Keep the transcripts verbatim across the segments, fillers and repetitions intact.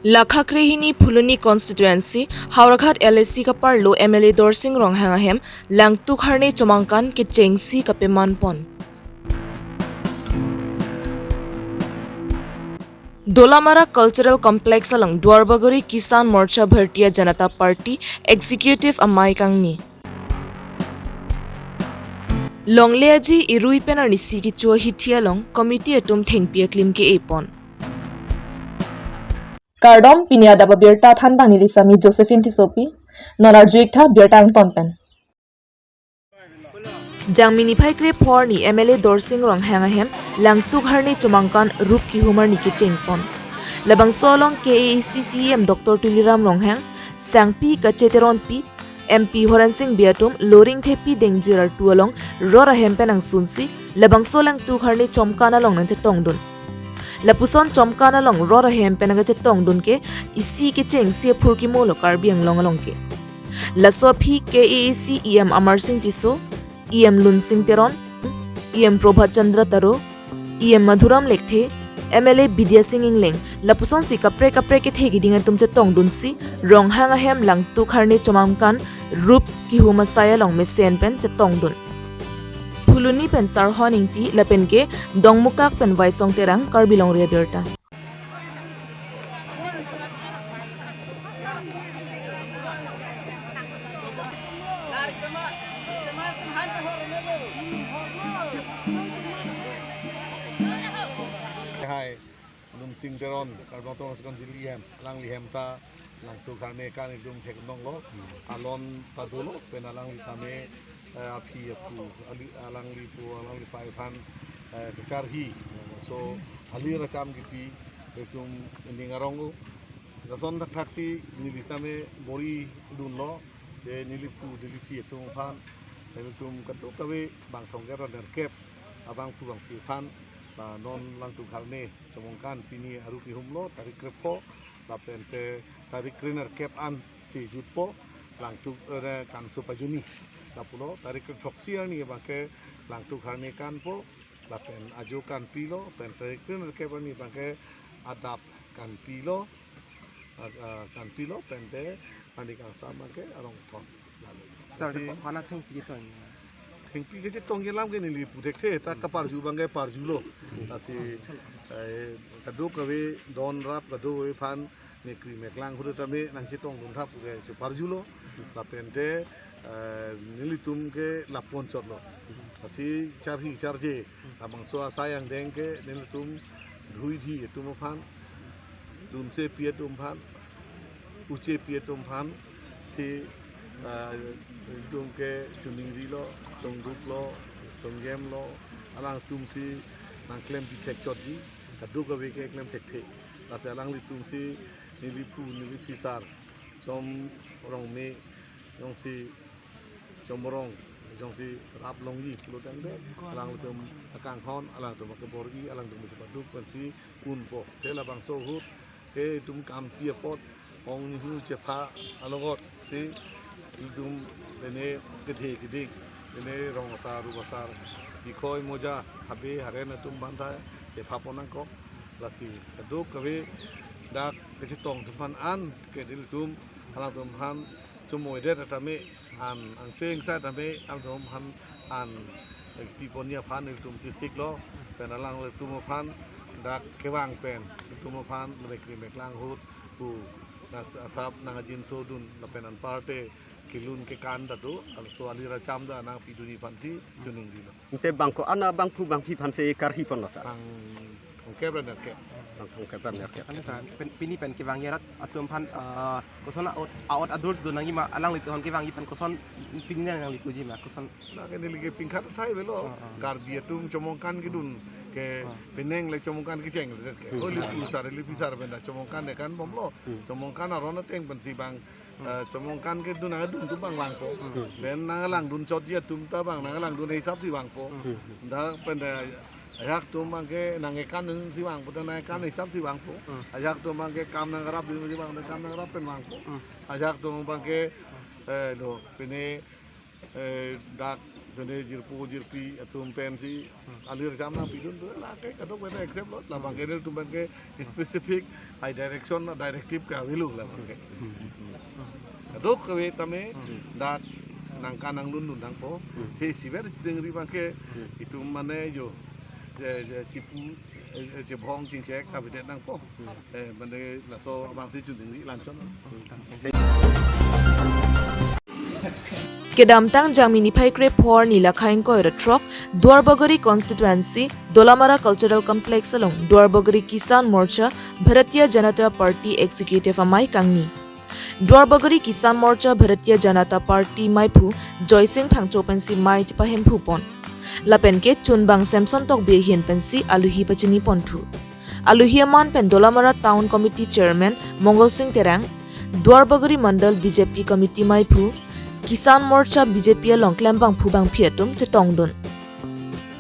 Lakha krehini Phuloni constituency, Howraghat L A C kaparlo M L A Dorsing Ronghang ahem, Langtuk Harne chomangkan kechengsi kapeman pon. Dolamara Cultural Complex along Duarbagori Kisan Morcha Bharatiya Janata Party Executive amei kangni. Longle aji irui pen arnisi kecho ahithi along committee atum thengpi aklim ke-e pon. Kardom, pini adap abirta thanbang neli Sami Josephine Tissopi, non arju-ik tha birta angton pen. Jangmi niphai krepho arni M L A Dorsing Ronghang ahem Langtuk Harne chomangkan rup kihum arni kecheng pon. Labangso along K A A C C E M Doctor Tuliram Ronghang, Sangpi Kache Teronpi, M P Horensing Bey atum Loringthepi Dengjir artu along ror ahem pen angsunsi, labangso Langtuk Harne chomangkan along nangchetongdun. Lapuson chomangkan along ror ahem pen nangchetongdun ke isi kechengsi aphurkimo lo Karbi Anglong along ke. Laso aphi K A A C E M Amarsing Tisso, E M Lunsing Teron, E M Prabhat Chandra Taro, E M Madhuram Lekthe, M L A Bidya Sing Engleng, lapusonsi kaprek kaprek kethe kiding atum chetongdunsi, Ronghang ahem Langtuk Harne chomangkan rup kihum asai along mesen pen chetongdun. Phuloni pen Sarhon Ingti, lapen ke Dongmukak pen Vaisong Terang, Karbi Longri Abirta. Hai, Lunsing Teron, Karbi Anglong Autonomous Council E M, alangli hem ta, Langtuk Harne kan itum theknong lo, alon ta dolo, pen alangli tame, eh, aphi aphu, ali, alangli pu, alangli pei aphan, eh, kacharli, so, ali racham kipi, itum ining arong o, lason thakthak si, neli tame bor-i dunlo, de neli phu, neli phi atum aphan, itum kadokave bang thomkep ra nerkep, abangphu bangphi aphan, la non Langtuk Harne chomangkan pini arup kihum lo, tarik krepho, lapen te tarik krenerkep ansi jutpo, Langtuk, eh, kanso pajuni. Lapulo, tarik krethroksi arni abangke Langtuk Harne kanpo, lapen ajo kanpi lo, pen tarik krenerkep arni abangke adap kanpi lo, a, a, kanpi lo, pen te arni kangsam abangke arong thon. Sir, si di hana thengpi ketong? Thengpi kechetong ke lam ke neli pu thekthe, ta kaparju abangke parjulo. Lasi, eh, kadokave don rap kadokave aphan mekri meklang ahut tame nangchetongdun tha pu ke cheparjulo. Lapen te, eh, nelitum ke lapu-an chotlo. Lasi charli charje, labangso asai angdeng ke nelitum dhuidi atum aphan, dunsepi atum aphan, uchepi atum aphan si, ah, itum ke choningri lo, chongduk lo, chonggem lo, alangtum si nangklempi thek chotji, kadokave ke klem thekthe. Lasi alanglitum si neli phu, neli phi sar, Chomrongme, jongsi Chomrong, jongsi rap longji pulo tangte, alangtum akanghon, alangtum akebor-i, alangtum si paduk pensi unpo. Te labangso ahut ke itum kampi apot, ong nihu chepha alogot si itum pene kethe kedik, pene rong asar, rup asar, dikhoi moja, habe haren atum aphan ta chepha pon nangkok. Lasi kadokave dak kechetong atum aphan an ke nelitum, alangtum aphan chomoidet tame an, angse angsa tame alangtum aphan an, eh, pi ponji aphan nelitum chesiklo, pen alanglitum aphan dak kevang pen nelitum aphan mekri meklang ahut pu dak asap nang ajinso dun lapen anparte kelun kekan ta do, laso ali racham ta nangpidunji aphansi choningrilo. Ante bang ko-an abangphu bangphi aphansi karhi ponlo sir? Bang thomkep ra nerkep. Bang thomkep ra nerkep. Ante sir, pen, pini pen kevangji arat atum aphan, ah, koson a-ot, a-ot adults do nangji ma, alanglitum aphan kevangji aphan koson pini nanglitum ji ma, koson? Nang ke neli ke pingkhat thai avelo. Ah, ah. Karbi atum chomangkan kedun ke, ah, penang le chomangkan kecheng le ke. Hmm. Oh, lipu sar, lipu sar pen ta chomangkan de kanbomlo. Hmm. Chomangkan aron ateng pensi bang, eh, chomangkan kedun nangdun atum abang vangpo. Hmm. Pen nanglangdun chotji atum ta abang nanglangdun hisap si vangpo. Hmm. Dak pen ta ajahak atum abangke nangkekan si vangpo, ta nangkekan hisap si vangpo. Hmm. Ajahak atum abangke kam nangrap dunsi vang, kam nangrap pen vangpo. Hmm. Ajahak atum abangke, eh, lo, pine, eh, dak Tene jirpo jirpi atum pensi alir jam nangpidun tu lake kadokave accept lo, labang ke nelitum pen ke specific ai direction, directive ke avelo labang ke. Kadokave tame dak nangkanangdundun nangpo. Te isivet chedengri abang ke itum mane jo je je chipu eh, eh, chebhong chingchek kavedet nangpo. Eh, mane laso abangsi chedengri lanchon. Kedamtang Jangmi niphai krephor arni lakha ingkoi ra throk Duarbagori constituency Dolamara Cultural Complex along Duarbagori Kisan Morcha Bharatiya Janata Party Executive Amei kangni. Duarbagori Kisan Morcha Bharatiya Janata Party meiphu Joysing Phangcho pensi mei chepahemphu pon. Lapen ke chunbang Samson Tokbi ahin pensi aluhi pachini ponthu. Aluhi aman pen Dolamara Town Committee Chairman Mongal Sing Terang, Duarbagori Mandal B J P Committee meiphu, Kisan Morcha B J P along klembangphu bangphi atum chetongdun.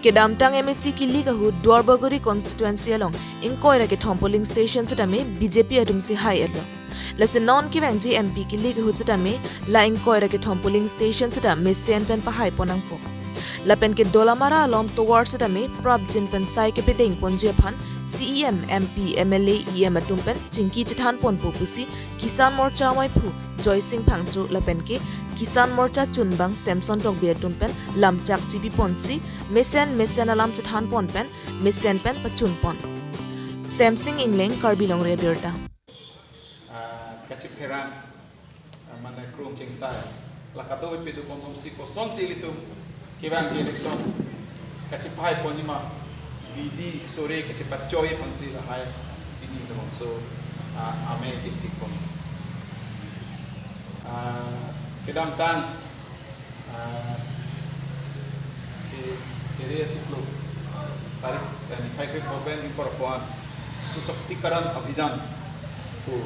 Kedamtang M A C kilik ahut Duarbagori constituency along ingkoi ra kethom polling station setame B J P atumsi hai-etlo. Lasi non kevangji M P kilik ahut setame la ingkoi ra kethom polling station seta mesen pen pahai pon nangpo. Lapen ke Dolamara along tovar setame prapjin pen sai kepedeng ponji aphan C E M, M P, M L A, E M atum pen chingki chethan ponpo pusi Kisan Morcha meiphu Joysing Phangcho lapen ke Kisan Morcha chunbang Samson Tokbi atum pen lamchak chipi ponsi mesen mesen alam chethan pon pen mesen pen pachun pon. Semsing Engleng, Karbi Longri Abirta. Ah, kachipherang, ah, mane krung chingsai. La kadokave pidun bomsi kosonsi ilitum kevang election kachipahai ponji ma, bidi sore kachipachoi ponsi lahai pini labangso, ah, amei kithik pon. Ah, kedamtang, ah, ke, kere achiklo tarik, eh, niphai krephor pen ingkoi ra phongo an Sashaktikiran Abhiyan pu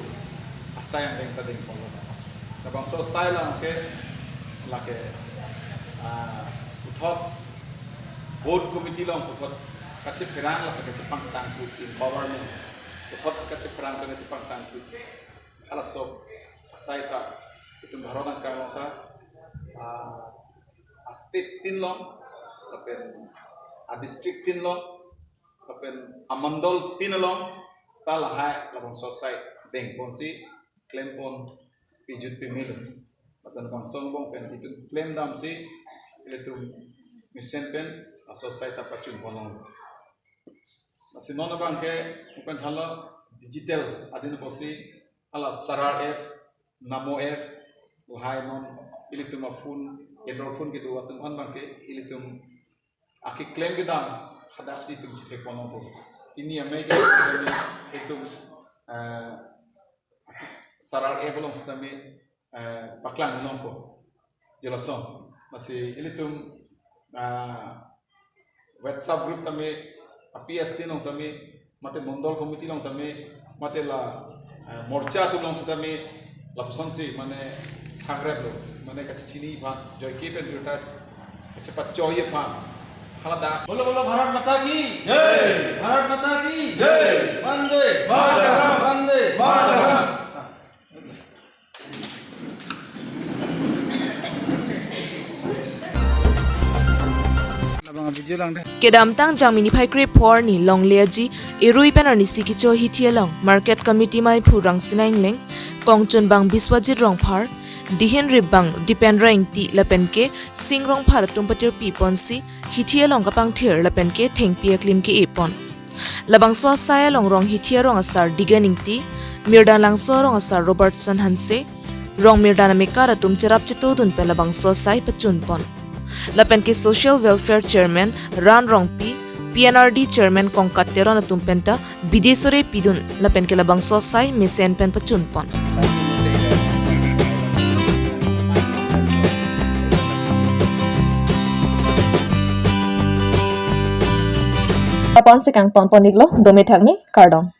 asai angdeng ta dengponlo. Labangso asai along ke lake, ah, puthot booth committee along puthot kachipherang lapen kachepangtangthu in government. Puthot kachipherang lapen kachepangtangthu. Halaso asai ta itum Bharat angkang along ta, ah, a-state tin along, lapen a-district tin along, lapen a-mandal tin along, ta lahai labangso asai dengponsi klempon pijut pimelo. Lapen bangso angbong pen itum klem damsi ilitum mesen pen laso asai ta pachun ponlong. Lasi non abang ke open thanlo digital adin apotsi hala Sarar app, Namo app, lahai non ilitum a-phone, Android phone kedo atum aphan abang ke ilitum akeklem kedam hadaksi itum chithek pon nangpo. Pini amei ke itum, eh, Sarar app along setame, eh, paklang nangpo. Jelason. Lasi ilitum, ah, WhatsApp group tame, a-P S T along tame, mate mandal committee along tame, mate la, eh, morcha atum along setame, lapusonsi mane thangreplo, mane kachechini aphan, joike pen birta kachepachoi aphan. Haladak. बोलो बोलो भारत माता की जय। भारत माता की जय। वंदे मातरम। वंदे Mataram. Kedamtang Jangmi niphai krephor arni longle aji erui pen arnisi kecho hithi along Market Committee meiphu Rangsina Engleng, kongchunbang Biswajit Rongphar, dihin ripbang Dipendra Ingti lapen ke Sing Rongphar atum patirpi ponsi hithi along kapangthir lapen ke thengpi aklim ke-e pon. Labangso asai along Rong hithi arong asar Digan Ingti, Mirdanlangso arong asar Robertson Hanse, Rong Mirdan amekar atum cherap chetodun pen labangso asai pachun pon. Lapen ke Social Welfare Chairman Ran Rongpi, P N R D Chairman Kongkat Teron atum penta bidi sore pidun lapen ke labangso asai mesen pen pachun pon. Apon si kangton pon-iklo, dome thakme, kardom.